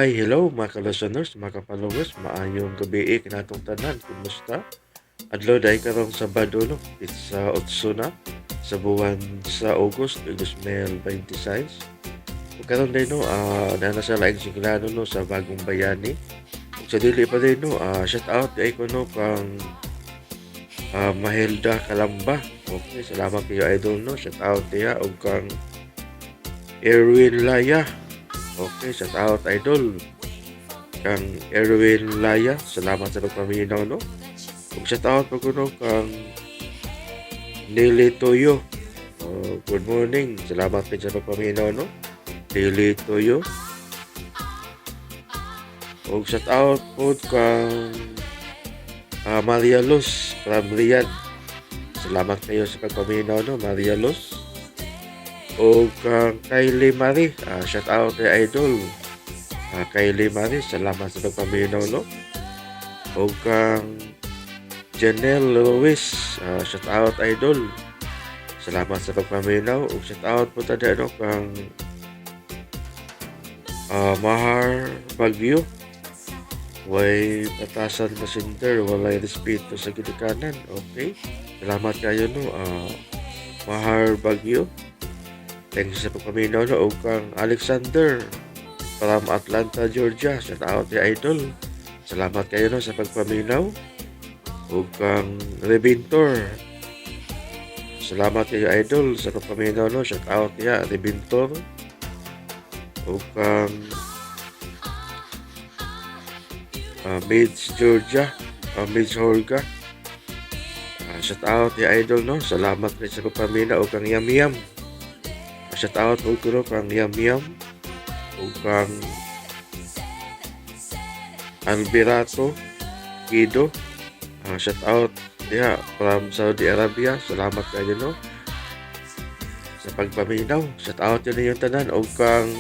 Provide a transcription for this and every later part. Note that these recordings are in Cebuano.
Hi, hello mga ka-listeners, mga ka-followers, maayong gabi kanatong tanan, kumusta? Adlaw dahil karong Sabado, no? It's 8 na sa buwan sa August 2026. Ug karon day, no, naa na sa laing sugilano, no, sa Bagong Bayani. Ug sa dili pa din, no, shout out kay ko, no, kang Mahelda Kalamba. Okay, salamat kayo, idol, no. Shout out diha ug kang Erwin Laya. Okay, shout out, idol. Kang Erwin Laya, salamat sa pagpaminaw, no. Ug shout out po ko, no, kang Nili Toyo. Oh, good morning. Salamat din sa pagpaminaw, no. Nili Toyo. Ug shout out po kang Maria Luz from Riyadh. Salamat kayo sa pagpaminaw, no, Maria Luz. O kang Kylie Marie, shout out kay idol. Kylie Marie, salamat sa pagpaminaw, no. O kang Janelle Ruiz, shout out, idol. Salamat sa pagpaminaw. O shout out po tada, no, kang Mahar Bagyo. Way batasan na sender, walay respeto sa ginikanan. Okay. Salamat kayo, no, Mahar Bagyo. Thanks sa pagpaminaw, no. O kang Alexander from Atlanta, Georgia. Shout out ni idol. Salamat kayo, no, sa pagpaminaw. O kang Reventor. Salamat kayo, idol, sa pagpaminaw, no. Shout out niya, Reventor. O kang Mids Georgia, Mids Horga. Shout out ni idol, no. Salamat rin sa pagpaminaw o kang Yam Yam. Shout out po ko, no, kang Yam Yam o kang Alberato Guido. Shout out diha from Saudi Arabia. Salamat kayo, no, sa pagpaminaw. Shout out yun yung tanan o kang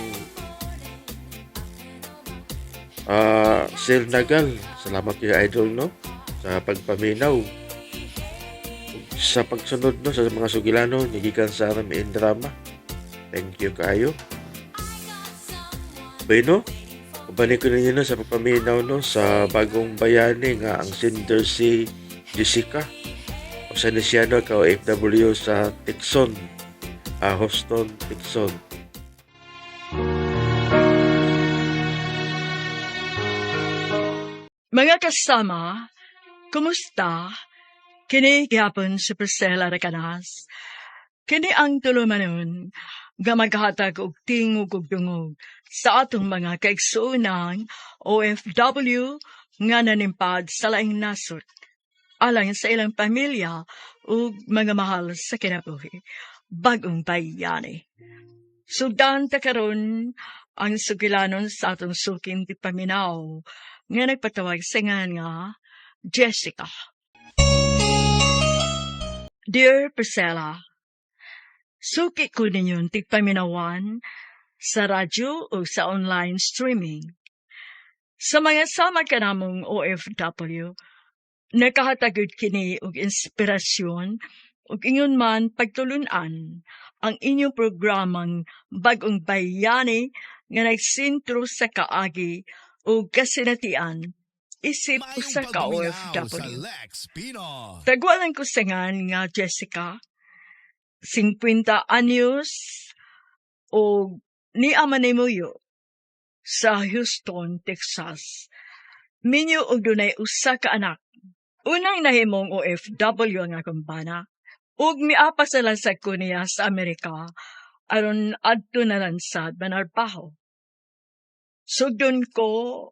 Sir Nagal. Salamat kayo, idol, no, sa pagpaminaw. Sa pagsunod, no, sa mga sugilano gikan sa RMN Drama. Thank you kayo. Bueno, balik ko ninyo, no, sa pagpaminaw, no, sa Bagong Bayani nga ang sender si Jessica. O sa ni siya, no, ka OFW sa Texon, Houston, Texon. Mga kasama, kumusta? Kini gihapon si Priscilla Recanas. Kini ang tulumanon nga maghatag og tingog ug dungog sa atong mga kaigsuonan OFW nga nanimpad sa laing nasod alang sa ilang pamilya ug mga mahal sa kinabuhi. Bagong Bayani. Sugdan ta karon ang sugilanon sa atong suking paminaw nga nagpatawag sa ngan nga Jessica. Dear Priscilla, suki ko ninyong tigpaminawan sa radyo o sa online streaming. Sa mga sama kanamong OFW, nakahatagod kini og inspirasyon ug ingon man pagtulunan ang inyong programang Bagong Bayani nga nagsentro sa kaagi ug kasinatian isip Maayong usa ka pagpaminaw sa OFW. Lex Pino. Tagwalan ko sa ngan nga Jessica, 50 anyos o ni ama ni muyo sa Houston, Texas. Minyo og dunay usa ka anak. Unang nahimong OFW ang akong bana. Ug miapa sa lansad ko niya sa Amerika aron adto na lansad manarbaho. Sugdon ko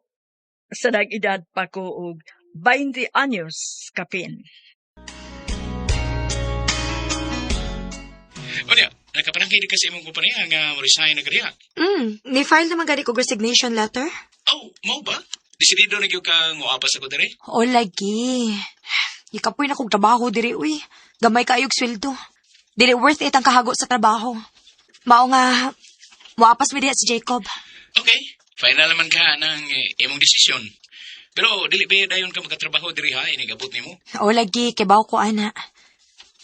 sa nag-edad pa ko og 20 anyos kapin. Unya, nakapanangkid ka sa imong kompanya nga mo-resign na ka diha. Ni-file naman gani ko resignation letter. Oh, mao ba? Desidido na gyud ka ngoapas ako diri. O lagi. Ikapoy na kog trabaho diri uy. Gamay kaayog sweldo. Dili worth it ang kahago sa trabaho. Mao nga moapas mi diha si Jacob. Okay, final naman ka ng imong desisyon. Pero dili ba dayon ka makatrabaho diri ha, inigabot nimo? O lagi kay bawo ko ana.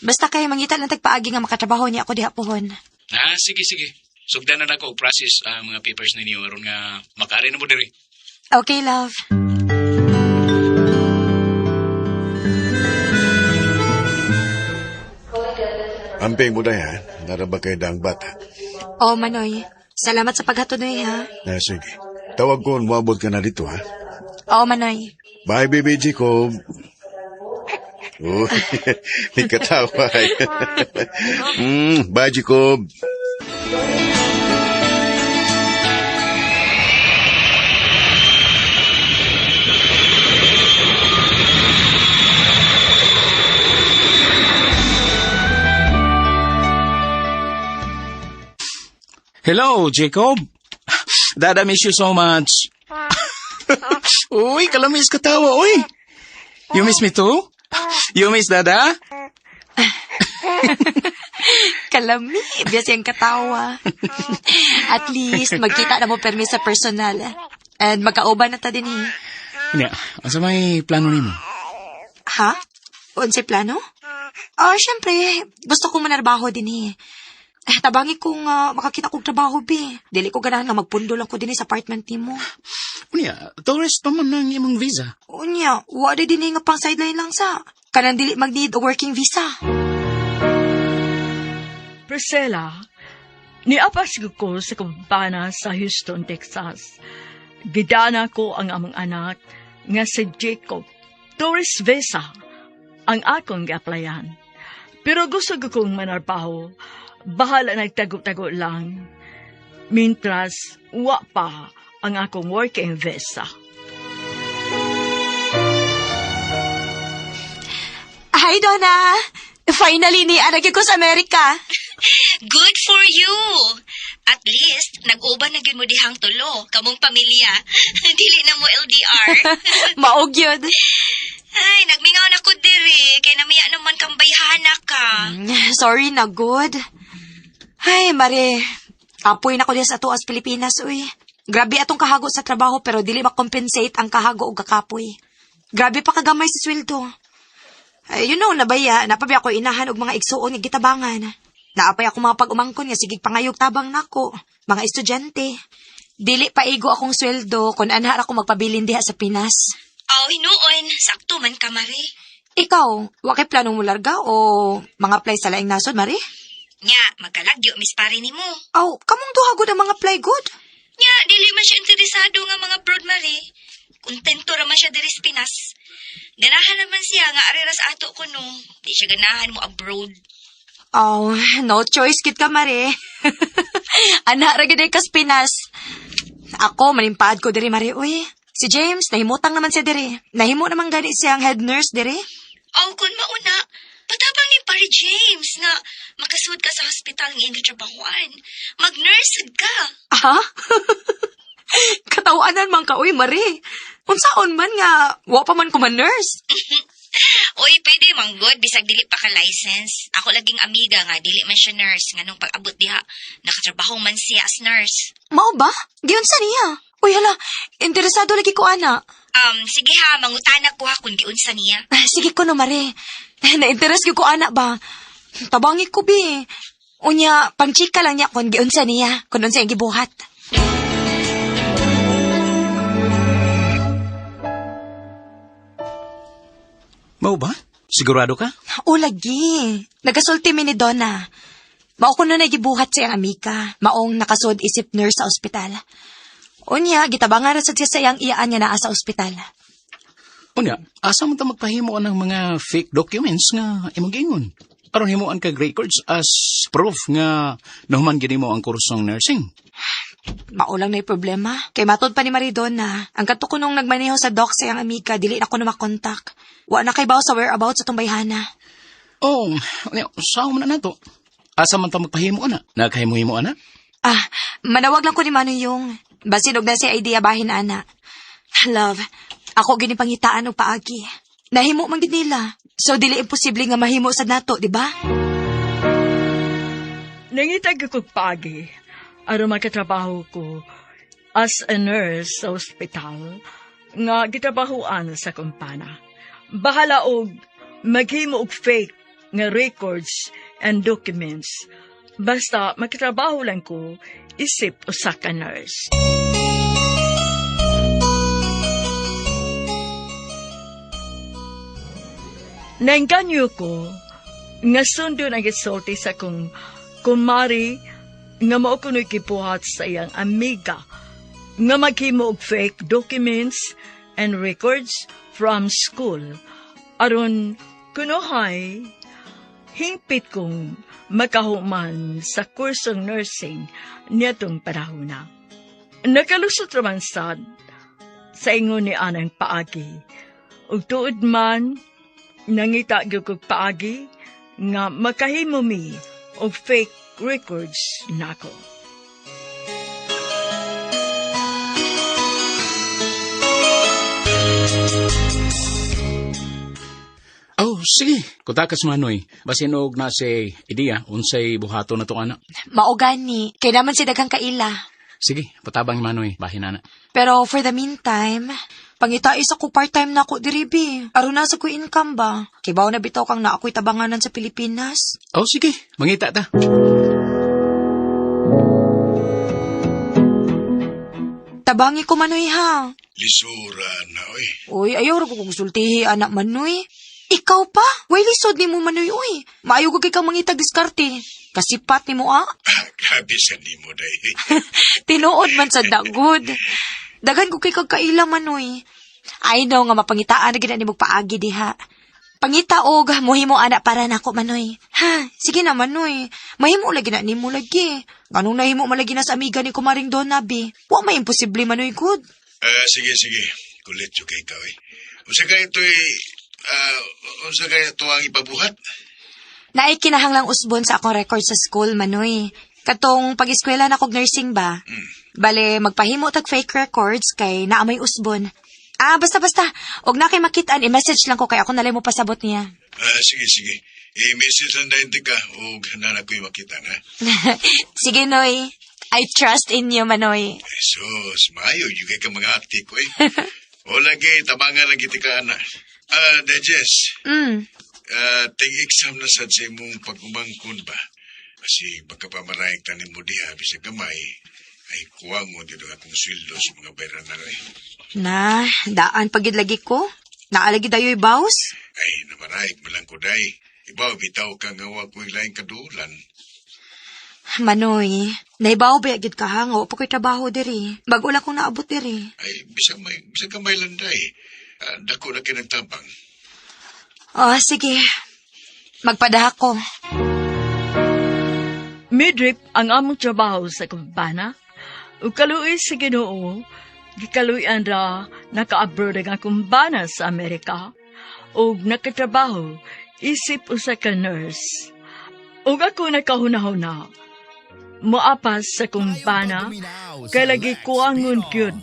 Basta kay mangita lang tagpaagi nga makatrabaho niya ako diha pohon. Ah, sige sige. Sugdan na nako og process ang mga papers ninyo aron nga makaari na mo diri. Okay, love. Amping mo day ha. Naraba kay daang bata. Oh, Manoy. Salamat sa paghatod, Noy, ha? Na, sige. Tawag ko, moabot ka na dito ha. Oo, Manoy. Bye, baby Jacob. Oh, may katawa. Bye, Jacob. Hello, Jacob. Dad, I miss you so much. Uy, kalamis katawa, uy. You miss me too? You miss Dada? Kalami, biyas yung katawa. At least, magkita na mo permi sa personal. And magkauban na ta din eh. Nya, asa may plano nimo? Ha? Unsay plano? Ah, syempre, gusto ko manarbaho din eh. Eh, tabangi kong makakita kong trabaho, be. Dili ko ganahan nga magpundo lang ko din eh sa apartment nimo. Unya, tourist pa man ng imong visa. Unya, wa di din eh nga pang sideline lang sa. Kanang dili mag-need og working visa. Priscilla, niapas ko sa kumpana sa Houston, Texas. Gidana ko ang among anak nga si Jacob. Tourist visa ang akong giaplayan. Pero gusto ko kong manarbaho. Bahala nagtago-tago lang. Mintras, wa pa ang akong working visa. Hi, Donna! Finally, ni anak ko sa Amerika. Good for you! At least, nag-uban na gyud mo dihang tulo, kamong pamilya. Dili na mo LDR. Maog yun. Ay, nagmingaw na ko diri, kay namiya naman kang bayhana ka. Sorry na, good. Ay, Mare. Apoy na ko diya sa tuas Pilipinas, uy. Grabe atong kahago sa trabaho pero dili makompensate ang kahago og kakapoy. Grabe pa kagamay sa sweldo. Ay, you know, nabaya, napabi ako inahan og mga igsuon nga gitabangan. Naapay ako mga pag-umangkon nga sige pangayog tabang nako, mga estudyante. Dili paigo akong sweldo kung anhar ako magpabilin diha sa Pinas. Aw, hinuon, sakto man ka, Mare. Ikaw, wa kay planong mularga o mga apply sa laing nasod, Mare? Nya, magkalagyo, miss pare nimo. Aw, kamong duha gud ang mga apply good. Nya, dili man siya interesado nga mga abroad, Mare. Kontento ra man siya diri sa Pinas. Ganahan naman siya nga ari ra sa ato ko no. Di siya ganahan mo abroad. Oh, no choice kit ka, Mare. Ana ra gid ay kas Pinas. Ako manimpaad ko diri, Mare. Uy, si James nahimutang naman siya diri. Nahimo naman gani siya ang head nurse diri. Aw, kun mauna, patabang ni Pare James nga makasud ka sa hospital nga iyang gitrabahoan. Mag-nurse ka. Aha? Katawanan man ka, uy, Mare. Unsaon man nga, wa pa man ko man nurse. Uy, pwede man good bisag dili pa ka license. Ako laging amiga nga dili man siya nurse nga nung pag-abot diha nakatrabaho man siya as nurse. Mao ba? Giunsa niya? Uy, hala, interesado lagi ko, ana. Sige ha, mangutana ko ha kung giunsa niya. Ah, sige ko no, Mare. Na-interest gyud ko ana ba? Tabangi ko bi. Unya, pangchika lang niya kung giunsa niya, kung unsa iyang gibuhat. Mao ba? Sigurado ka? O lagi. Nagasulti mi ni Donna. Mao ko na nagibuhat sa iyang amika. Maong nakasud isip nurse sa ospital. Unya, gitabangan ra sad siya sa iyang iyaan nga naa sa ospital. Unya, asa man ta magpahimo ng mga fake documents nga imong giingon? Aron himuan kag records as proof nga nahuman gid nimo ang kursong nursing. Mao lang na problema. Kay matod pa ni Maridonna, ang kato ko nung nagmaneho sa doc sa iyang amika, dili na ko na makontak. Wa na kay bawo sa whereabouts sa bayhana. Oh, unya, sao man na nato? Asa man ta magpahimo ana? Nagkahimo-himo ana? Ah, manawag lang ko ni Manoy yung. Basin og na siya idea bahin ana. Love, ako gini pangitaan og paagi. Nahimo man gid nila. So dili imposible nga mahimo sad nato, di ba? Nangitag ko pagi, aron makatrabaho ko as a nurse sa ospital nga gitrabahoan sa kumpana. Bahala og maghimo og fake nga records and documents. Basta makatrabaho lang ko isip usa ka nurse. Nainganyo ko nga sundon ang gisulti sa kong kumari nga mao kuno'y gibuhat sa iyang amiga nga maghimo og fake documents and records from school aron kunuhay hingpit kong makahuman sa kursong nursing niadtong panahona. Nakalusot raman sad sa ingon ni anang paagi. Ug tuod man, nangita gyud kog paagi nga makahimo mi og fake records nako. Oh, sige. Kutakas manoy. Basin og na si ideya unsay buhaton na to ana. Mao gani, kay naman si daghang kaila. Sige, patabang manoy, bahin ana. Pero for the meantime, pangita isa ko part-time na ako diri bi. Aron na sa ko income ba? Kibaw na bitaw kang na ako'y tabanganan sa Pilipinas. Oh, sige, mangita ta. Tabangi ko manoy ha. Lisura na, oy. Uy, ayaw ra ko kong sultihi, anak manoy. Ikaw pa? Way lisod ni mo manoy, uy. Maayo ko kay kang mangitag diskarte. Kasipat ni mo, ah. Grabe sa nimo, day. Tinuod man sa dagod. Daghan ko kay kag kaila manoy. I know nga mapangitaan na gid ni mo paagi diha. Pangita og mohimo ana para nako manoy. Ha, sige na manoy. Mahimo lagi na nimo lagi. Nganong nahimo malagi na sa amiga ni kumaring Donna B. Wa may imposible manoy good. Ah, sige, sige. Kulit yung kay ikaw, eh. Unsa kay ito'y, unsa kay ito ang ipabuhat? Naay kinahanglang usbon sa akong record sa school, Manoy. Katong pag-eskwela na kog nursing ba? Bale, magpahimo tag fake records kay naa may usbon. Ah, basta basta. Og na kay makitaan, i-message lang ko kay ako nalay mo pasabot niya. Ah, sige, sige. I-message lang dahil ka o na ko'y makita na. Sige, Noy. I trust in you, Manoy. Jesus, maayo yung kay ka mga ati ko eh. O lagi, tabangan lagi ti ka, ana. Ah, Dejes, ting exam na sad sa imong pag-umangkon ba? Kasi baka pa marayag tanim mo diha, bisag gamay, ay kuwang mo dito akong sweldo sa mga bayran na rin. Na, daan pagid lagi ko. Naalagi dayoy baws. Ay, namarayag mo lang ko, day. Ibaw, bitaw ka nga wa ko'y laing kadulan. Manoy, naibaw ba gid ka ha? Nga wa pa ko'y trabaho diri. Bago lang kong naabot diri. Ay, bisag may, bisag gamay lang, day. Ah, dako na kinagtabang. Oh, sige. Magpadaha ko. Midrip ang among trabaho sa kumbana. Ug kaluoy sa Ginoo, gikaluoyan ra naka-abroad ang akong bana sa Amerika ug nakatrabaho isip usa ka nurse. Ug ako nakahuna-huna, moapas sa akong bana kay lagi kuangon gyud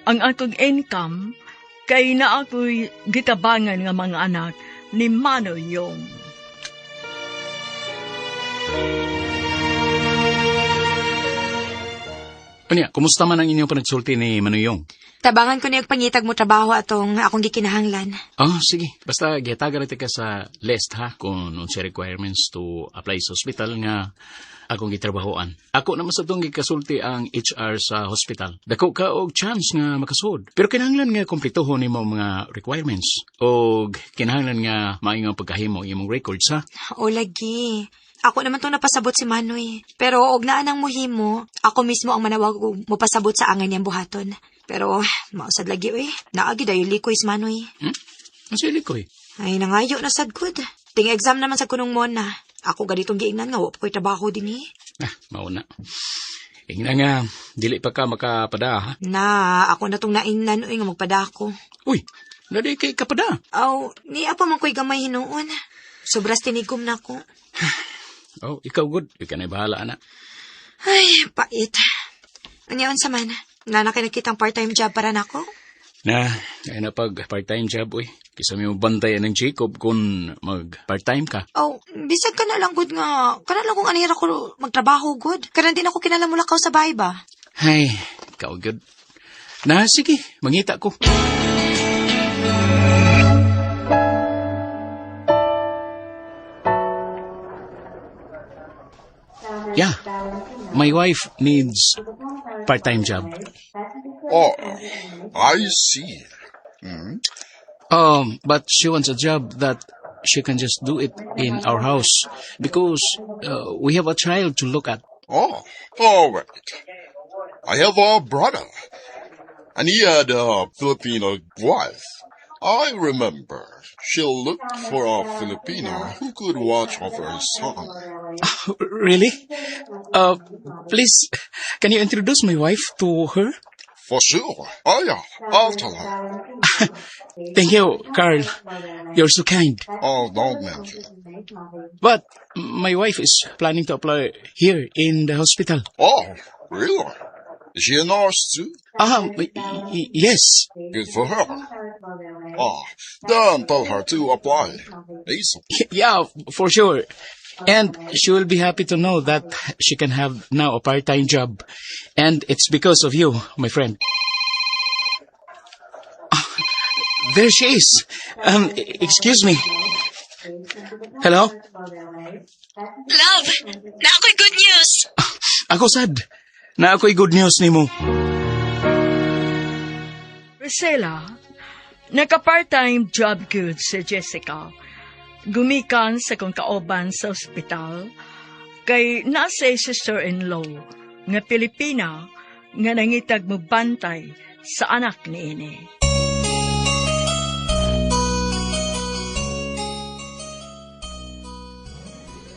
ang akong income kay naa ako'y gitabangan nga mga anak ni Mano Yong. Unya, kumusta man ang inyong panagsulti ni Manuyong? Tabangan ko niyang pangitag mo trabaho atong akong gikinahanglan. Oh, sige. Basta gihatagan natin ka sa list ha kung unsay requirements to apply sa hospital nga akong gitrabahoan. Ako naman sa itong gikasulti ang HR sa hospital. Dako ka og chance nga makasud. Pero kinahanglan nga kumpletohon nimo ang mga requirements og kinahanglan nga maayo nga pagkahimo imong records ha. O lagi. Ako naman tong napasabot si Manoy. Pero og naa nang muhimo, ako mismo ang manawag og mopasabot sa angan niyang buhaton. Pero mausad lagi oy. Naagi dayo likoy si Manoy. Ang sili ko eh. Ay nangayo na sad gud. Ting exam naman sa kunong mona. Ako ganitong giingnan nga wa pa ko'y trabaho din eh. Ah, mauna. Ingna nga, dili pa ka makapada ha. Na, ako na tong naingnan oy nga magpadako. Uy, nadi kay kapada. Aw, niya pa man ko'y gamay hinuon. Sobras tinigom na ko. Oh, ikaw good. Ikaw na bahala ana. Ay, pait. Anyaon sa man? Nana kay nakitang part-time job para nako? Na, ay na pag part-time job, uy. Kisa may bantay ng Jacob kung mag part-time ka. Oh, bisag ka na lang good nga. Kana lang kung anira ko magtrabaho good. Kana din ako kinala mo lakaw sa bahay ba? Ay, ikaw good. Na, sige, mangita ko. Yeah, my wife needs part-time job. Oh, I see. But she wants a job that she can just do it in our house because we have a child to look at. Oh, all right. I have a brother, and he had a Filipino wife. I remember she looked for a Filipino who could watch over his son. Really? Please, can you introduce my wife to her? For sure. Oh, yeah. I'll tell her. Thank you, Carl. You're so kind. Oh, don't mention it. But my wife is planning to apply here in the hospital. Oh, really? Is she a nurse too? Ah, yes. Good for her. Ah, then tell her to apply ASAP. Yeah, for sure. And she will be happy to know that she can have now a part-time job. And it's because of you, my friend. Ah, there she is. Excuse me. Hello? Love, naa ko'y good news. Ako sad. Naa ko'y good news nimo. Priscilla, naka-part-time job gud si Jessica. Gumikan sa kong kauban sa ospital kay nasa sister-in-law nga Pilipina nga nangitag bantay sa anak niini.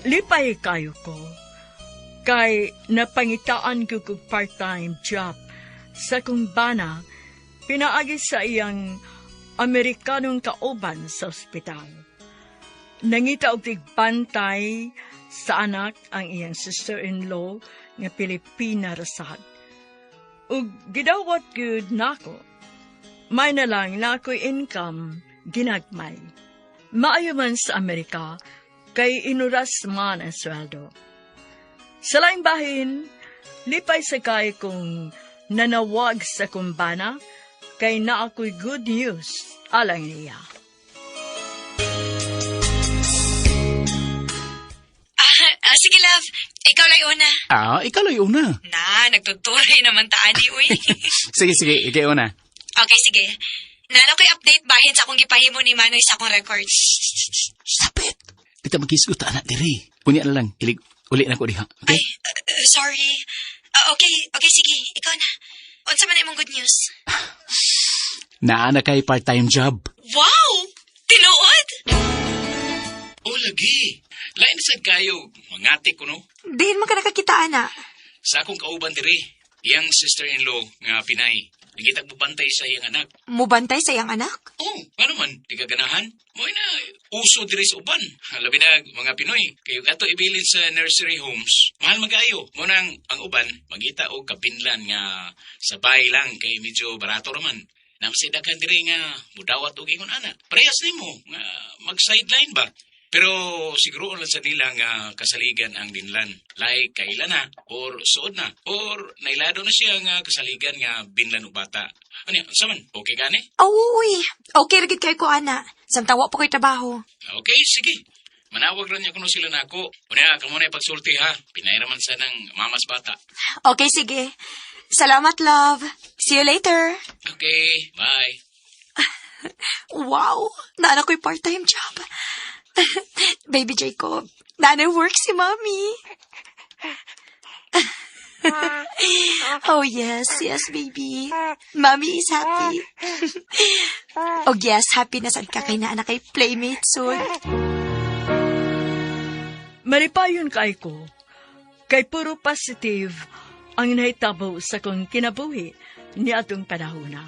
Lipay kayo ko kay napangitaan ko kog part-time job sa kong bana pinaagi sa iyang Amerikanong kauban sa ospital. Nangita og tigbantay sa anak ang iyang sister-in-law nga Pilipina rasad. Ug gidawat gyud nako. May na lang na ako'y income ginagmay. Maayo man sa Amerika kay inuras man ang sweldo. Sa laing bahin, lipay sa kay kung nanawag sa kumbana kay naa ako'y good news alang niya. Ah, sige, love. Ikaw lang una. Ah, ikaw lang una. Na, nagtuturay naman ta ani, uy. Sige, sige, ikaw una. Okay, sige. Naa ko'y update bahin sa akong gipahimo ni Manoy sa akong records. Stop it. Di ta maghisgot ana diri. Unya na lang, ilig uli na ko diha. Okay? Ay, sorry. Ah, okay, sige. Ikaw na. Unsa man imong good news? Naa na kay part-time job. Wow! Tinuod? Oh, lagi. Lain sad kayo, mangati ko no. Diin man ka nakakita, ana. Sa akong kauban diri, iyang sister-in-law nga Pinay. Nangitag bantay sa iyang anak. Mubantay sa iyang anak? Oh, ano man, di ka ganahan? Mo na, uso diri sa uban. Labi na mga Pinoy, kayo ato ibilin sa nursery homes. Mahal magayo. Mo nang ang uban, mangita og kapinlan nga sabay lang kay medyo barato raman. Namsi daghan diri nga mudawat og ingon ana. Parehas nimo nga mag-sideline ba? Pero siguro lang sa nila nga kasaligan ang binlan. Like kaila na or suod na or nailado na siya nga kasaligan nga binlan og bata. Ano yan? Unsa man? Okay gani? Oh, uy. Okay, ra gid kayo ko, ana. Samtang wa pa ko'y trabaho. Okay, sige. Manawag rin niya kuno sila nako. Una, kamo na ipagsulti ha. Pinayraman sa ng mamas bata. Okay, sige. Salamat, love. See you later. Okay, bye. Wow! Naa na ko'y part-time job. Baby Jacob, naa na'y work si Mommy. Oh, yes, baby. Mommy is happy. Oh, yes, happy na sad ka kay naa na kay playmate soon. Malipayon kay ko, kay puro positive ang nahitabo sa kong kinabuhi ni atong panahona.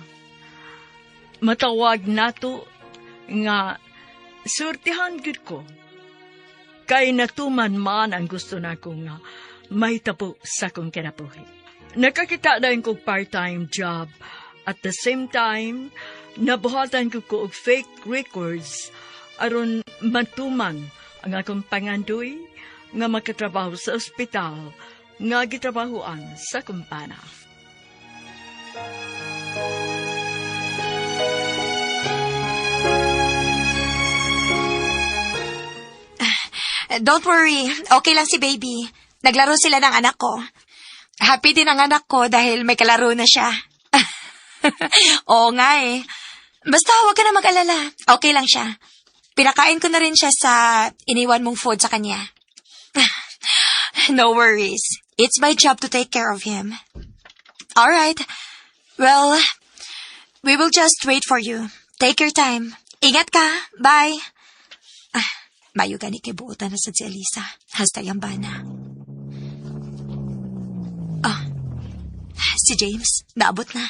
Matawag nato nga surtihan gud ko. Kay natuman man ang gusto nako nga mahitabo sa kong kinabuhi. Nakakita dayon kog part-time job. At the same time, nabuhatan ko og fake records aron matuman ang akong pangandoy nga makatrabaho sa ospital nga gitrabahoan sa kumpana. Don't worry, okay lang si baby. Naglaro sila ng anak ko. Happy din ang anak ko dahil may kalaro na siya. Oo nga eh. Basta huwag ka na mag-alala. Okay lang siya. Pinakain ko na rin siya sa iniwan mong food sa kanya. No worries. It's my job to take care of him. All right. Well, we will just wait for you. Take your time. Ingat ka. Bye. Ah, mayo gani kay buotan na sad si Elisa. Hasta yung bana. Ah, si James. Naabot na.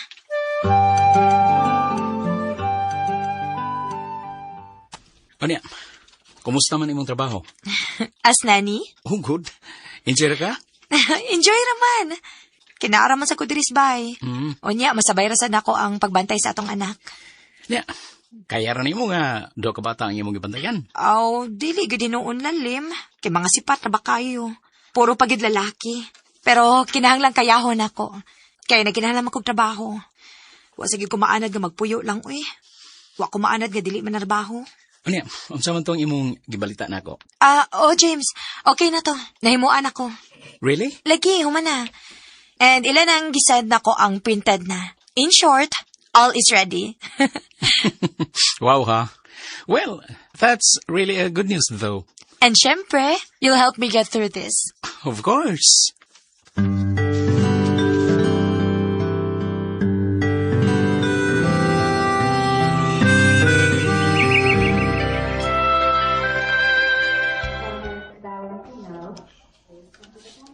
Unya, kumusta man imong trabaho? As nanny? Oh, good. Enjoy ra ka? Enjoy raman. Kinaara man sa kudiris bay. Unya, masabay ra sad nako ang pagbantay sa atong anak. Nya, kaya ra nimo nga duha ka bata ang imong gibantayan. Aw, dili gid hinuon lalim. Kay mga sipat ra ba kayo? Puro pa gid lalaki. Pero kinahanglan kayahon ako. Kaya nagkinahanglan man kog trabaho. Wa sige ko maanad nga magpuyo lang uy. Wa ko maanad nga dili man narbaho. Unya, unsa man tong imong gibalita nako? Ah, oh James, okay na to. Nahimuan ako. Really? Lagi, humana. And ilan ang gisend nako ang printed na. In short, all is ready. Wow, ha? Well, that's really a good news though. And syempre, you'll help me get through this. Of course.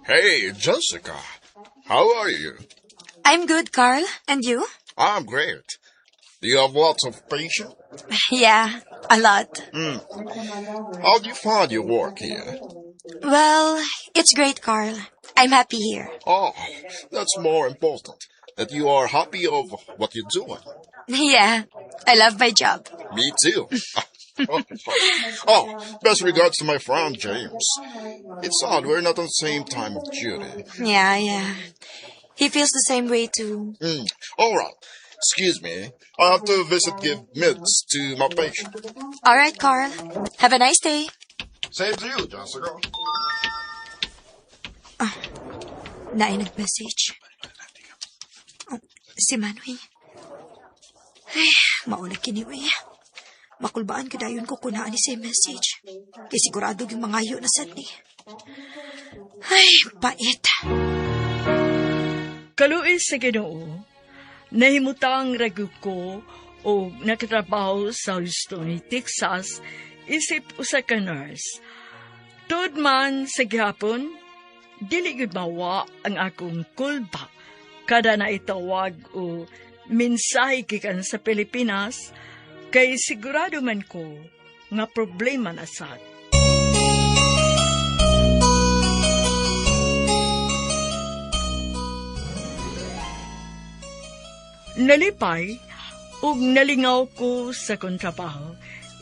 Hey, Jessica. How are you? I'm good, Carl. And you? I'm great. Do you have lots of patience? Yeah, a lot. How do you find your work here? Well, it's great, Carl. I'm happy here. Oh, that's more important. That you are happy of what you're doing. Yeah, I love my job. Me too. Oh, best regards to my friend James. It's odd we're not on the same time of duty. Yeah. He feels the same way too. All right. Excuse me. I have to visit give meds to my patient. All right, Carl. Have a nice day. Same to you, Jessica. Naay nag-message. Oh, si Manoy. Ay, mauna kini, uy. Makulbaan ka dayon ko kunaan ni si message. Kay sigurado yung mangayo na sad ni. Ay, pait. Kaluoy sa Ginoo, nahimutang ra gyud ko o nakatrabaho sa Houston, Texas, isip usa ka nurse. Tuod man sa gihapon, dili gyud mawa ang akong kulba kada na itawag o mensahe gikan sa Pilipinas, kay sigurado man ko nga problema na sad. Nalipay ug nalingaw ko sa kontrabaho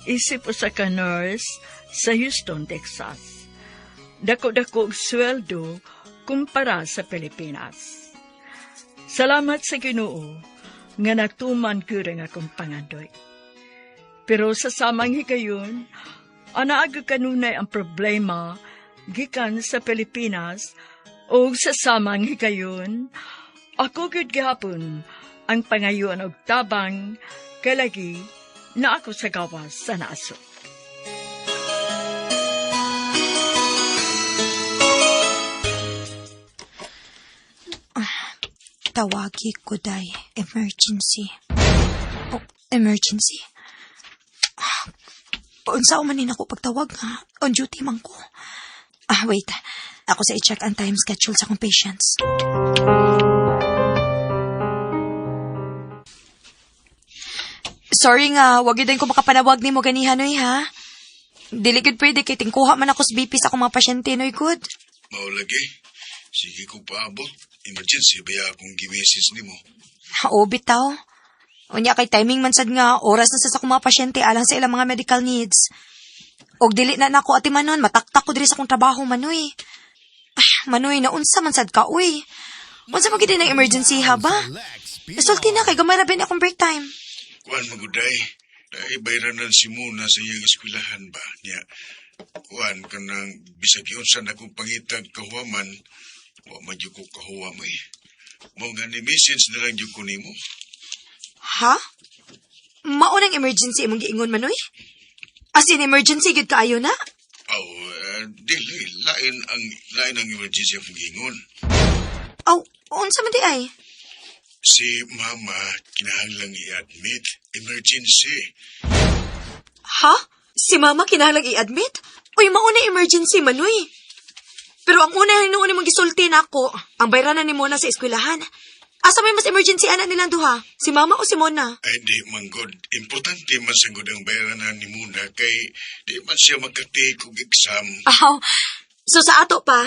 isip usa ka nurse sa Houston, Texas. Dako-dako og sweldo kumpara sa Pilipinas. Salamat sa Ginoo nga natuman gyud ang akong pangandoy. Pero sa samang higayon, anaag kanunay ang problema gikan sa Pilipinas ug sa samang higayon, ako gyud gihapon ang pangayoan og tabang kalagi na ako sa gawas sa nasod. Tawagi ko, day. Emergency. Oh, emergency? Unsa man ni nako pagtawag nga? On duty man ko. Ah, wait. Ako sa i-check ang time schedule sa akong patients. Sorry nga, wag yun din ko makapanawag ni mo ganihan, oy, ha? Dili gud pwede kay tingkuha man ako sa BP sa akong mga pasyente, noy, good. Mao lagi. Sige ko paabot. Emergency ba akong gi-message nimo? Oo, bitaw. Unya kay timing man sad nga oras na sa akong mga pasyente alang sa ilang mga medical needs. Og dili na nako ati manon, mataktak ko diri sa akong trabaho manoy. Ah, manoy, naunsa man sad ka, uy. Unsa man gid ang emergency ha ba? Nasulti na kay gamay ra ba akong break time. Kuan maguday. Dahil bayranan si Muna sa iyang eskwelahan ba? Niya, kuan ka nang bisag yun sa akong pangitag kahuaman, wa man jud ko kahuam eh. Mao nga ni message na lang jud ko nimo. Ha? Mao nang emergency imong giingon manoy? As in emergency gid kaayo na? Aw, dili lain ang emergency akong gingon. Aw, unsa man di ay? Si mama kinahanglang i-admit emergency. Ha? Si mama kinahanglang i-admit? Uy, mauna emergency manoy. Pero ang una hinuon nimong gisulti nako, ang bayranan ni Mona sa eskwelahan. Asa may mas emergency ana nilang duha? Si mama o si Mona? Ay di man god, importante man sa god ang bayranan ni Muna kay di man siya makatake og exam. Aw, so sa ato pa,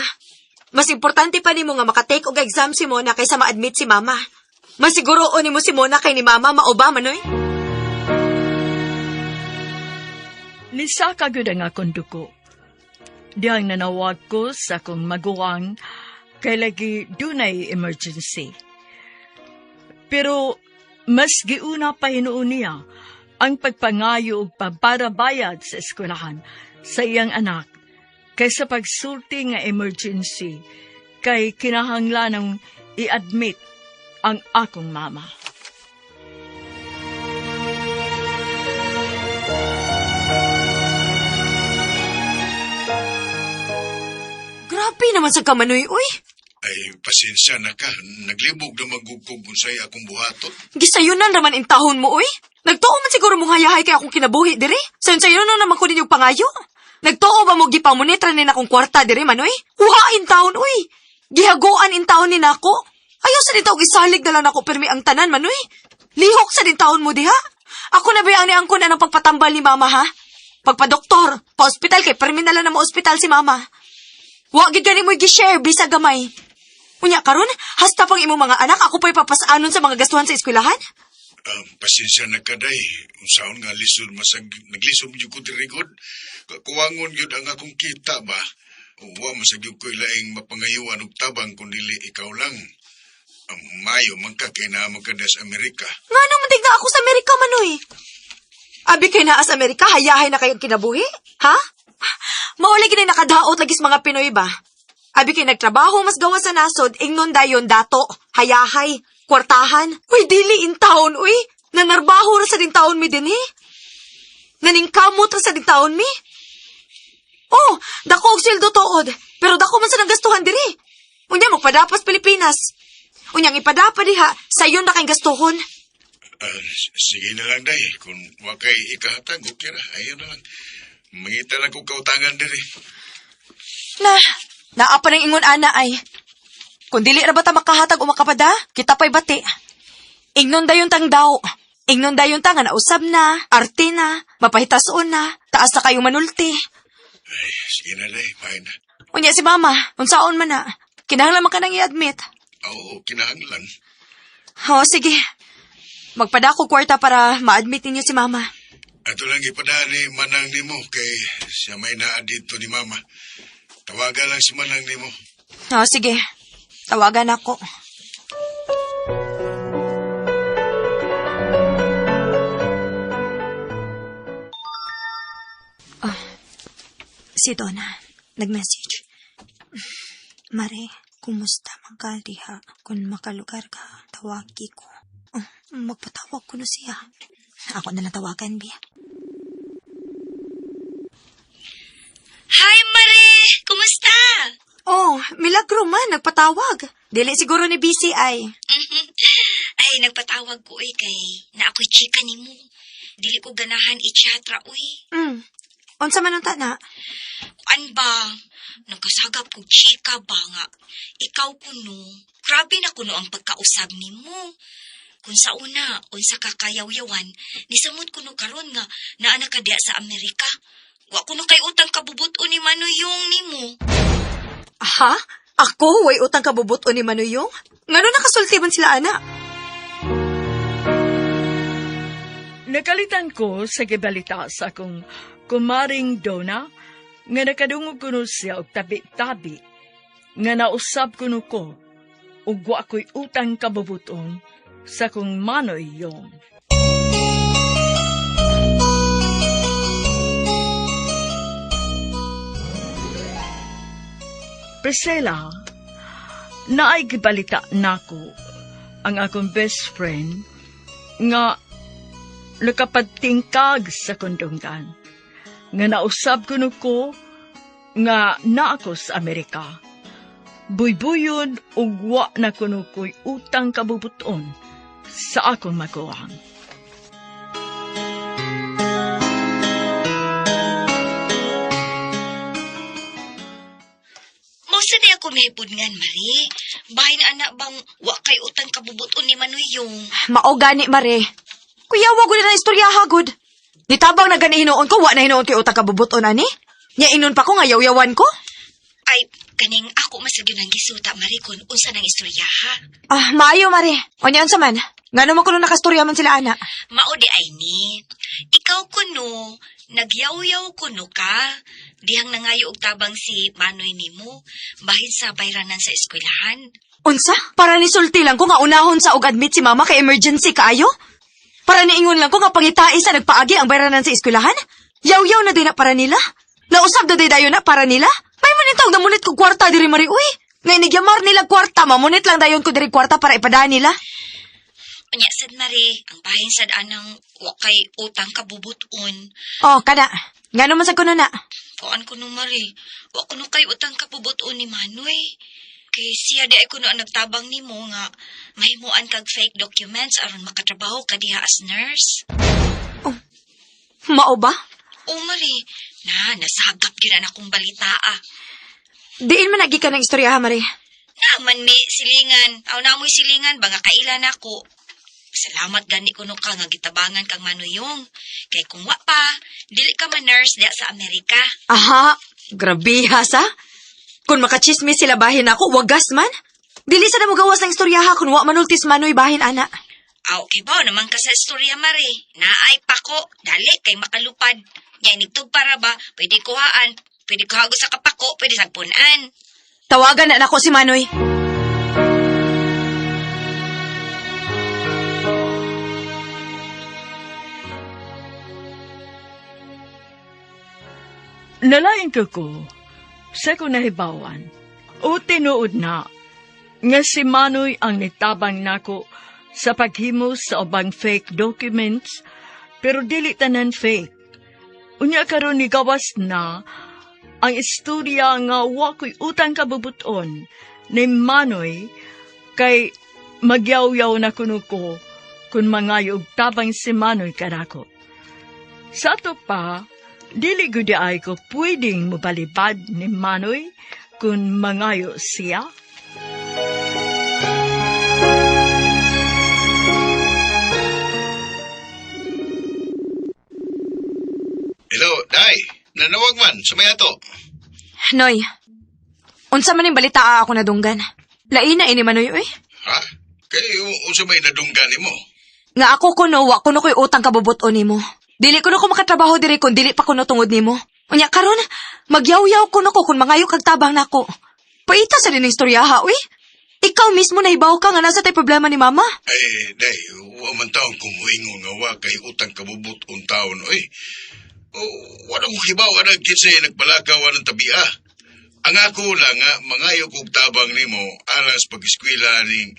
mas importante pa nimo nga makatake og exam si Mona kaysa ma-admit si mama. Mas siguro o nimo si Mona kay ni mama mao ba manoy? Nisaka gyud ang akong duko. Dihang nanawag ko sa akong maguwang kay lagi dunay emergency. Pero mas giuna pa hinuon niya ang pagpangayo og pabarabayad sa eskwelahan sa iyang anak kaysa pagsulti nga emergency kay kinahanglan i-admit ang akong mama. Grabe naman sa kamanoy, uy. Ay pasensya na ka, naglibog na magugkog unsay akong buhaton. Gisayunan raman intahon mo, uy. Nagtuo man siguro mong hayahay kay akong kinabuhi dire. Sayon-sayon na naman ko ninyong pangayo. Nagtuo ba mo gipamunitra ni akong kwarta dire, manoy? Huha intahon, uy. Gihaguan intahon ni nako. Ayaw sa dito gisalig na lang nako pirmi ang tanan, manoy. Lihok sa dintahon mo diha. Ako na ba ang niangkon ang pagpatambal ni mama, ha? Pagpa-doktor, pa-ospital kay pirmi na lang na mo-ospital si mama. Wa gid gani mo'y gi-share bisa gamay. Unya karon, hasta pang imong mga anak ako pa'y papasanon sa mga gastuhan sa eskwelahan? Pasensya na ka day. Unsaon nga lisod masag naglisod gyud ko diri god. Kuwangon gyud ang akong kita ba. Wa masag gyud ko laing mapangayuan og tabang kun dili ikaw lang. Mayo man ka kay naa man ka sa Amerika. Nga naman na ako sa Amerika, Manoy. Abi kay naa sa Amerika, hayahay na kayong kinabuhi? Ha? Mauli gini nakadaot lagi sa mga Pinoy ba? Abi kay nagtrabaho mas gawa sa nasod, ingnon dayon dato, hayahay, kwartahan. Uy, dili in town, uy. Nanarbaho ra sa din taon mi dinhi. Naningkamot ra sa din taon mi. Oh, dako og sweldo tuod, pero dako man sa nanggastuhan diri. Unya magpadapas Pilipinas. Unya ang ipadapa diha, sayon na kay gastuhon. Sige na lang day. Kung wa kay ikahatag, okay ra. Ayaw na lang. Mangita lang kong kautangan diri. Na, naa pa ng ingon ana ay. Kung dili ra ba ta makahatag o makapada, kita pa'y bati. Ingnon dayon tang daw. Ingnon dayon ta nga nausab na, arte na, mapahitason na, taas na kayo manulti. Ay, sige na day. Bye na. Unya si mama, unsaon man na. Kinahanglan man ka nang i-admit. Oo, kinahanglan. O, sige. Magpada ko kwarta para ma-admit ninyo si mama. Ato lang ipadaan ni Manang nimo kay siya may naa dito ni Mama. Tawagan lang si Manang nimo. O, sige. Tawagan ako. Oh, si Donna, nag-message. Mare, kumusta man ka diha? Kung makalugar ka, tawagi ko. Oh, magpatawag ko na siya. Ako na lang tawagan, Bia. Hi, Mare! Kumusta? Oh, milagro man, nagpatawag. Dili siguro ni BCI. Ay, nagpatawag ko uy kay na ako'y chika nimo. Dili ko ganahan i-chat ra uy. Unsa man unta na? Kuan ba? Nagkasagap kog chika ba nga? Ikaw kuno. Grabe na kuno ang pagkausab nimo. Kung sa una, unsa ka kayawyawan, nisamot kuno karon nga naa na ka diya sa Amerika. Wa kuno kay utang kabubuto ni Manuyong nimo. Ha? Ako, way utang kabubuto ni Manuyong? Ngano nakasulti man sila, ana? Nakalitan ko sa gibalita sa akong kumaring Donna nga nakadungog kuno siya og tabi-tabi nga nausab kuno ko ug wa ko'y utang kabubuton sa akong manoy yong. Priscilla, naay gibalita nako ang akong best friend nga nakapadtingkag sa kondonggan. Nga nausab kuno ko nga naa ko sa Amerika. Buybuyon ug wa na kuno ko'y utang kabubuton sa akong maguwang. Mao sa di ako mahipudngan, Mari. Bahin anak bang wa kay utang kabubuton ni Manuyong. Mao gani, Mare. Kuya, wa gud na istorya hagod. Nitabang na gani hinuon ko, wa na hinuon kay utang kabubuton ani. Nya inon pa ko nga yaw-yawan ko. Ay, kaning ako masagyo ng gisuta, Mari, kung unsa nang istorya, ha? Ah, maayo, Mare. O niya unsa man? Ngano man kuno nakastorya man sila ana. Mao di ay ni. Ikaw kuno, nagyaw-yaw kuno ka. Dihang nangayo og tabang si Manoy nimo, bahin sa bayranan sa eskwelahan. Unsa? Para ni sulti lang ko nga unahon sa og admit si mama kay emergency kaayo? Para niingon lang ko nga pangitai sa nagpaagi ang bayranan sa eskwelahan? Yaw-yaw na din na para nila? Nausab na day dayon na para nila? May manitaw na munit ko kwarta diri Mari uy. Nga inigyamar nila kwarta, mamunit lang dayon ko diri kwarta para ipadaan nila. Unya sad Mari, ang bahin sad anang wa kay utang kabubuton. Oh, kada. Ngano man sa kuno na? Kuan kuno Mari, wa kuno kay utang kabubuton ni Manoy. Kay siya di ay kuno ang nagtabang nimo nga mahimuan kag fake documents aron makatrabaho ka diha as nurse. Mao ba? O Mari, na nasagap gyud na akong balita ah. Diin man agi ka ng istorya ha, Mari. Naaman mi silingan. Aw na mo'y silingan ba nga kailan ako. Salamat gani kuno ka nga gitabangan kang manuyong. Kay kung wa pa, dili ka man nurse diya sa Amerika. Aha, grabe ha sa. Kung makachismis sila bahin ako, wagas man. Dili sa na mo gawas ng istorya ha kung wa manultis manoy bahin ana. Aw, okay ba naman ka sa istorya Mari. Naay pako, dali kay makalupad. Nya inigtog para ba, pwede kuhaan, pwede kuhago sa kapako, pwede sagpunan. Tawagan na nako si Manoy. Nalain ko ko sa ko nahibawan o tinuod na nga si Manoy ang nitabang nako sa paghimo sa ubang fake documents pero dili tanan fake. Unya karon ni gawas na ang istorya nga wa ko'y utang kabubuton ni Manoy kay magyaw-yaw na kuno ko kung mangayo og tabang si Manoy kanako. Sa ato pa, dili gud ay ko pwedeng mobalibad ni Manoy kung mangayo siya. Hello, Day. Nanawag man sa may ato. Noy, unsa man ning balita ako nadunggan? Lain na ini Manoy oy. Ha? Kay unsa may nadunggan nimo? Nga ako kuno wa kuno ko'y utang kabubuton nimo. Dili kuno ko makatrabaho diri kun dili pa kuno tungod nimo. Unya karon, magyaw-yaw kuno ko kun mangayo kag tabang nako. Paita sa din istorya ha, uy. Ikaw mismo nahibaw ka nga nasa tay problema ni mama. Ay, Day, wa man taon kumuingon nga wa kay utang kabubut-on taon, oy. Wala ko hibaw ana kinsay nagpalakaw anang tabia. Ang ako lang nga mangayo kog tabang nimo alang sa pag-eskwela aning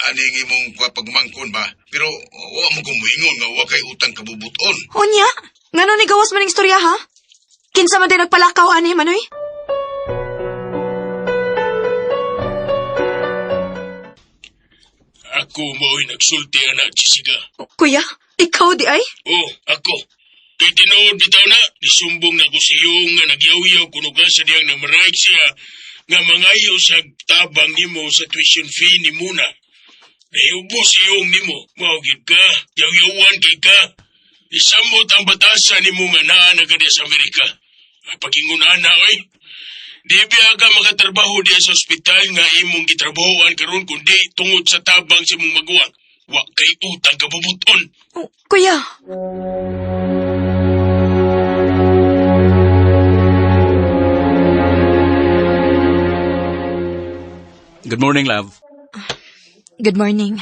aning imong pagmangkon ba. Pero wa man kumuingon nga wa kay utang kabubuton. Unya, ngano ni gawas man ning istorya ha? Kinsa man din nagpalakaw ani Manoy? Ako mao'y nagsulti anak, Jessica. Kuya, ikaw di ay? Oh, ako. Kay tinuod bitaw na, nisumbong na ko sa iyo nga nagyaw-yaw kuno ka sa diyang namaraig siya nga mangayo sa tabang nimo sa tuition fee ni Muna. Nahiubos iyong nimo, mao gyud ka, yaw-yawan kay ka. Isamot ang batasan nimo nga naa na ka diya sa Amerika. Pagingon ana, oy. Di biya ka makatrabaho diya sa ospital nga imong gitrabahoan karon kundi tungod sa tabang sa imong maguwang. Wa kay utang kabubuton. Oh, kuya. Good morning, love. Good morning.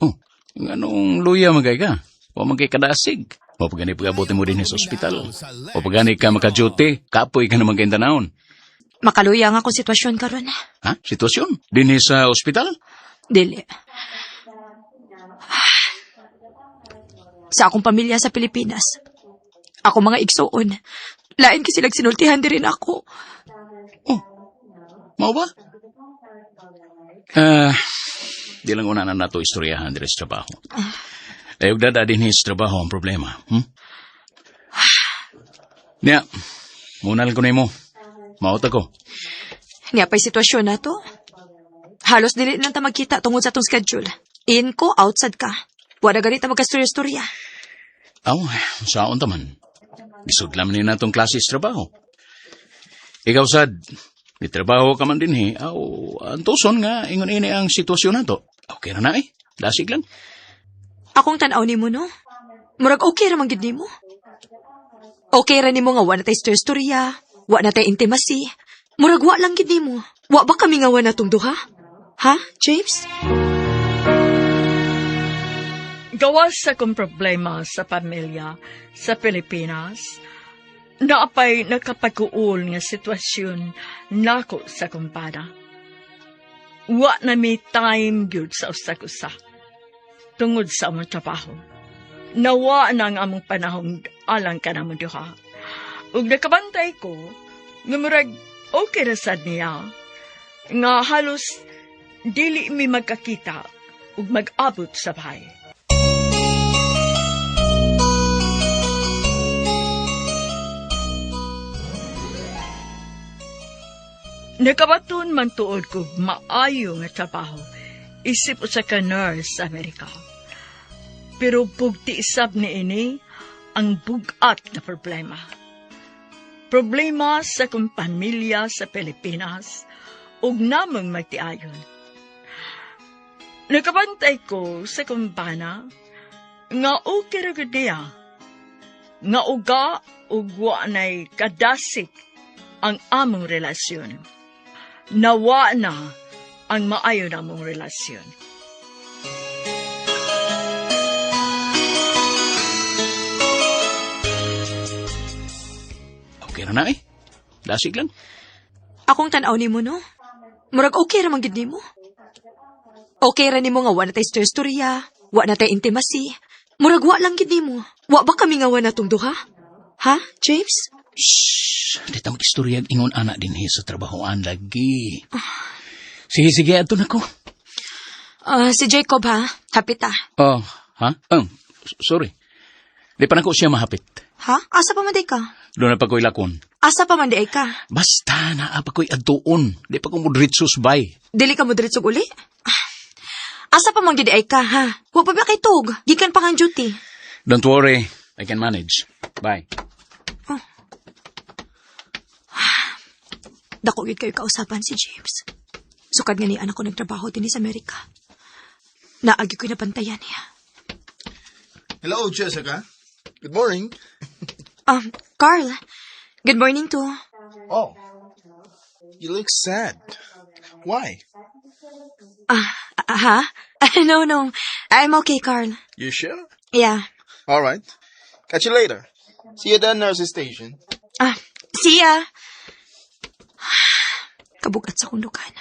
Oh, anong luya magay ka? Wa man kay kadasig. Wa pa gani pag-abot mo din sa ospital. Wa pa gani ka maka-duty, kapoy ka naman kayong tanahon. Makaluya nga akong sitwasyon karon. Ha? Sitwasyon? Dinhi sa ospital? Dili. Sa akong pamilya sa Pilipinas. Ako mga igsuon. Lain kasi sinultihan diri nako. Oh, mao ba? Ah, di lang una na nato istoryahan diri sa trabaho. Ayog dada din sa trabaho ang problema. Niya, muna lang ko nimo. Maot ako. Nga pa'y sitwasyon na to. Halos dili lang ta magkita tungod sa atong schedule. In ko, outside ka. Wala ganit ta magkastorya-storya. Aw, saon ta man. Gisudlam ni natong klase sa trabaho. Ikaw sad, may trabaho ka man din he. Aw, antuson nga, ingon ini ang sitwasyon nato. Okay ra na eh. Dasig lang. Akong tan-aw nimo no. Murag okay ra man gid nimo. Okay ra nimo nga wa na tay storya, wa na tay intimacy. Murag wa lang gid nimo. Wa ba kami nga wa natong duha? Ha, James? Gawas sa kong problema sa pamilya sa Pilipinas, naapay nakapag-uol nga sitwasyon nako sa kumpara. Wa na may time gyud sa usag-usa tungod sa among trabaho. Nawa na ang among panahon alang ka namong duha. Ug nakabantay ko, nga murag okay ra sad niya, nga halos dili mi magkakita ug mag-abot sa bahay. Nakabaton man tuod ko maayo nga trabaho isip usa ka nurse sa Amerika. Pero bugti isab ni ini ang bugat na problema. Problema sa akong pamilya sa Pilipinas ug namong magtiayon. Nakabantay ko sa akong bana nga okay ra gud niya. Nga uga ug wa nay kadasik ang among relasyon. Nawa na ang maayo namong relasyon. Okay ra na eh. Dasig lang. Akong tan-aw nimo no. Murag okay ra man gid nimo. Okay ra nimo nga wa na tay storya, wa na tay intimacy. Murag wa lang gid nimo. Wa ba kami nga wa natong duha? Ha, James? Shh! Di ta mag-istorya ingon ana din he sa trabahoan lagi. Sige, sige, ato na ko. Si Jacob ha, hapit ah. Oh, ha? Oh, sorry. Di pa na ko siya mahapit. Ha? Asa pa man di ka? Doon na pa ko'y lakon. Asa pa man di ay ka? Basta naa pa ko'y adtuon. Di pa ko mudritsos bay. Dili ka mo diretsog uli? Asa pa man gid ay ka ha? Wa pa ba kay tug? Gikan pa kang duty. Don't worry. I can manage. Bye. Dako gid kayo kausapan si James. Sukad nga ni anak ko nagtrabaho dinhi sa Amerika. Naagi ko'y nabantayan niya. Hello, Jessica. Good morning. Carl, good morning to. Oh, you look sad. Why? Ha? No. I'm okay, Carl. You sure? Yeah. All right. Catch you later. See you at the nurse's station. See ya. Kabugat sa akong lukan.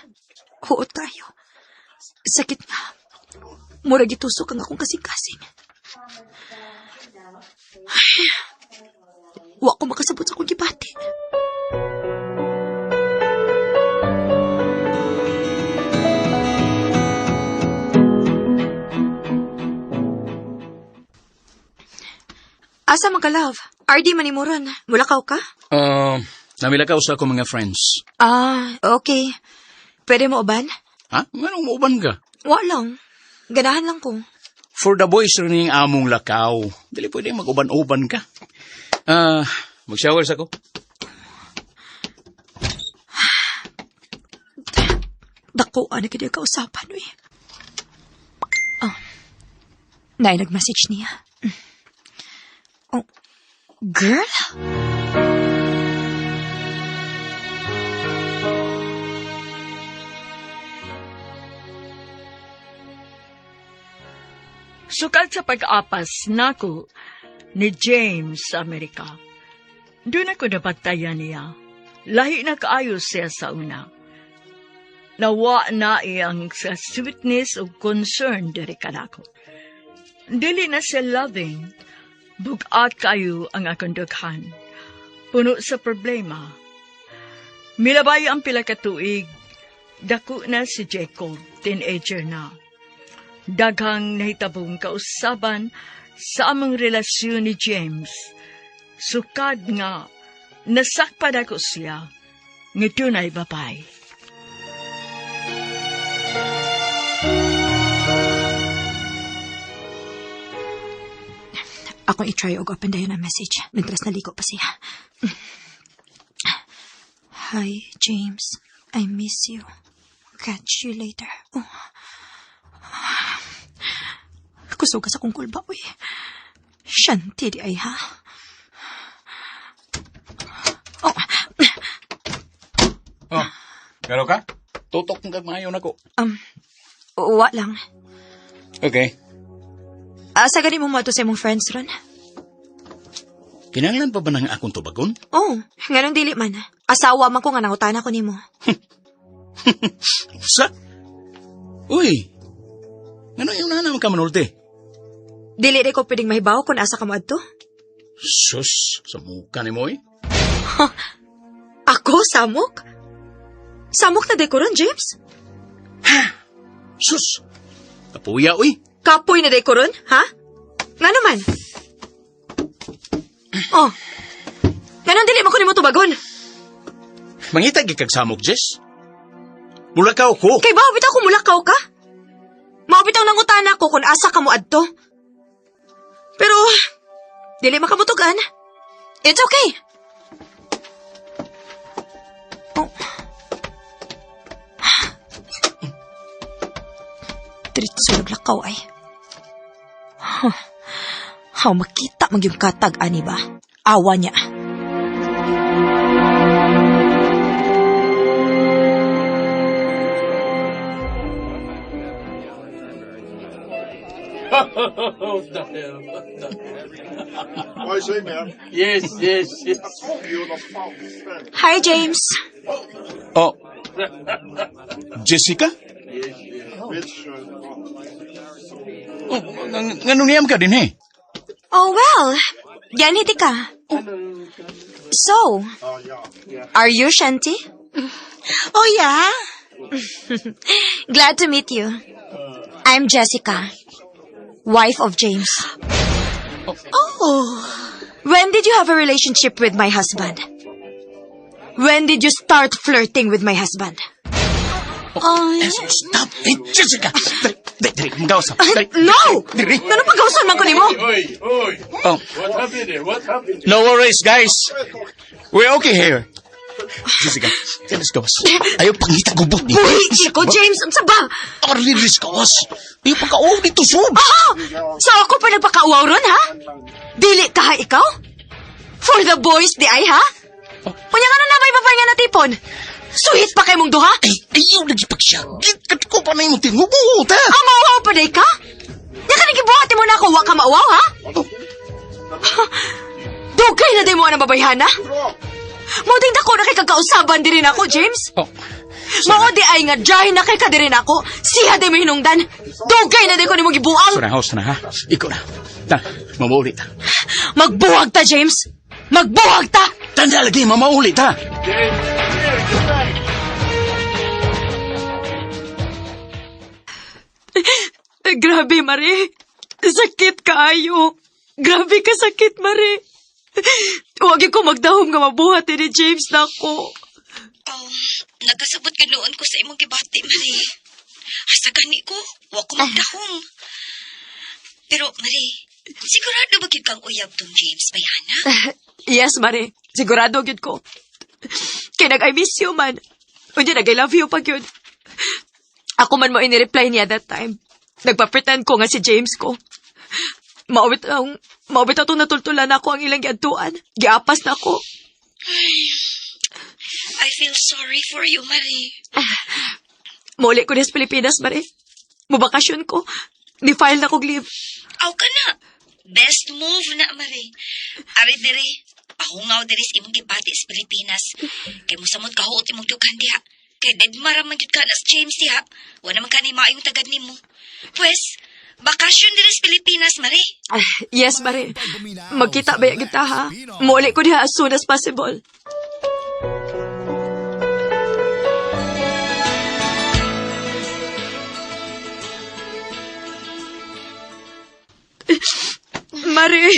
Huot kayo. Sakit nga. Murag itusok ang akong kasing-kasing. Ay, wa ko makasabot sa akong gibati. Asa man ka, love? RD manimuron. Mulakaw ka? Namilakaw sa akong mga friends. Okay. Pwede mo uban? Ha? Nganong muuban ka? Wa lang. Ganahan lang ko. For the boys rin yung among lakaw. Dili pwede mag-uban-uban ka. Mag-shower sa ko. Dako, ano kaya kausapan, uy. Oh. Nay, nag-message niya. Oh, girl? Sukad sa pag-apas nako ni James sa Amerika. Doon ako nabantayan niya. Lahi na kaayo siya sa una. Nawa na iyang sa sweetness o concern diri kanako. Dili na siya loving. Bugat kayo ang akong dughan. Puno sa problema. Milabay ang pila ka tuig. Dako na si Jacob, teenager na. Daghang nahitabong kausaban sa among relasyon ni James. Sukad nga, nasakpan ako siya, nga dunay babay. Akong i-try og open dayon ang message. Mintras naligo pa siya. Hi, James. I miss you. Catch you later. Oh. Kusog ka sa kong kulba, uy. Shanti di ay, ha? Oh, Oh, pero ka? Tutok kang kagmayo nako. Wa lang. Okay. Asa gani mo mo sa imong friends ron? Kinanglan pa ba ng akong tubagon? Oh, nganong dili man. Asawa man ko nga nangutana ko nimo. Sa? Uy! Ngano yung naman ka manulti? Dili di ko pwedeng mahibaw kung asa ka mo adto. Sus, sa muka ni mo eh. Ako, samok? Samok na dekoron, James? Sus! Kapuya, uy! Kapoy na dekoron, ha? Nga naman? Oh, nganong dili mo ko nimo tubagon? Mangita gid kag samok, Jess. Mulakaw ko. Kay ba, bitaw ko mulakaw ka? Mao bitaw nangutana ko kung asa ka mo adto. Pero, dili makamutugan. It's okay. Oh. Diretso naglakaw ay. Huh. How makita man yung katag ani ba? Awa niya. I say, man. Yes. Hi, James. Oh. Jessica? Oh, nganong niyam ka din eh? Oh, well. Ganiti ka. So, are you Shanti? Oh, yeah? Glad to meet you. I'm Jessica, wife of James. Oh. When did you have a relationship with my husband? When did you start flirting with my husband? Ay. Stop it, Jessica! Dali, dali, dali, magawas na. Dali. No! Dili. Ano pagkausan man ko nimo? Oy, oy. Oh. What happened here? What happened? No worries, guys. We're okay here. Jessica, let's go. Ayaw pangita gubot ni. Buhi ko, James! Unsa ba? Arli gawas. Ayaw pagka-uwaw dito, sub. Ah! So ako pa nagpakauwaw ron, ha? Dili ka ha, ikaw? For the boys, di ay, ha? Unya nga na may babae nga natipon? Suhit pa kay mong duha? Ay, ayaw lagi pagsyagit. Kat ko pa na yung tingubuot, ha? Ah, mauwaw pa day ka? Nya ka nagibuhat mo na ako, wa ka mauwaw, ha? Dugay na day mo ang babayhana? Mao ding dako na kay kagkausaban diri nako, James. Oh. Mao di ay nga dry na kay ka diri nako. Siya day mo hinungdan. Dugay na day ko nimo gibuang. Sana, host na, ha? Ikaw na. Ta, mamauli ta. Magbuwag ta, James. Magbuwag ta. Tanda lagi, mamauli ta. James, here, get back. Grabe, Mari. Sakit kaayo. Grabe ka sakit, Mari. Huwag ko magdahom nga mabuhat ni James nako. Oh, nagkasabot ka noon ko sa imong gibati, Marie. Asa gani ko, wa ko magdahom. Pero, Marie, sigurado ba gyud kang uyab tong James Bayhana? Yes, Mari. Sigurado gyud ko. Kay nag-I miss you man. Unya nag-I love you pa gyud. Ako man mo ini-reply niya that time. Nagpa-pretend ko nga si James ko. Maubit atong natultulan ako ang ilang giadtuan. Giapas na ko. I feel sorry for you, Marie. Muli ko sa Pilipinas, Mari. Mubakasyon ko. Ni-file na kog leave. Aw ka na. Best move na, Marie. Ari diri, pahungaw diri sa imong gibati sa Pilipinas. Kay mosamot kahuot imong dughan diha. Kay deadma ra man gyud ka na sa James diha. Wa naman ka ni maayong tagad nimo. Pues, Bakasyon diri sa Pilipinas, Mari. Ah, yes, Mare. Magkita ba kita, ha? Muuli ko diha as soon as possible. Mare.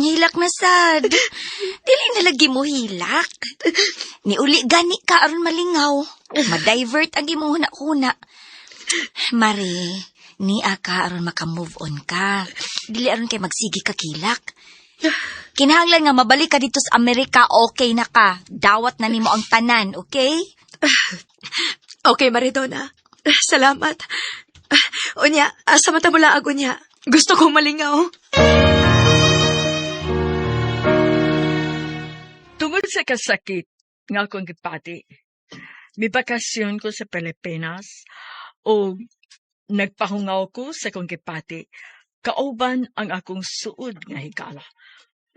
Hilak na sad. Dili na lagi mo hilak. Niuli gani ka aron malingaw. Ma-divert ang imong huna-huna. Mari, niya ka aron maka-move on ka. Dili aron kay magsigi ka kilak. Kinahanglan nga mabalik ka dito sa Amerika, okay na ka. Dawat na nimo ang tanan, okay? Okay, Maridona. Salamat. Unya, asa man ta mulaag unya? Gusto kong malingaw. Tungod sa kasakit nga akong gipati, mibakasyon ko sa Pilipinas o nagpahungaw ko sa akong gipati, kauban ang akong suod nga higala.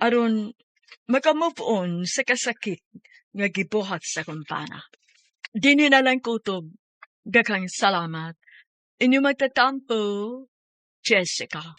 Aron maka-move on sa kasakit nga gibuhat sa akong bana. Dinhi na lang kutob. Daghang salamat. Inyong magtatampo, Jessica.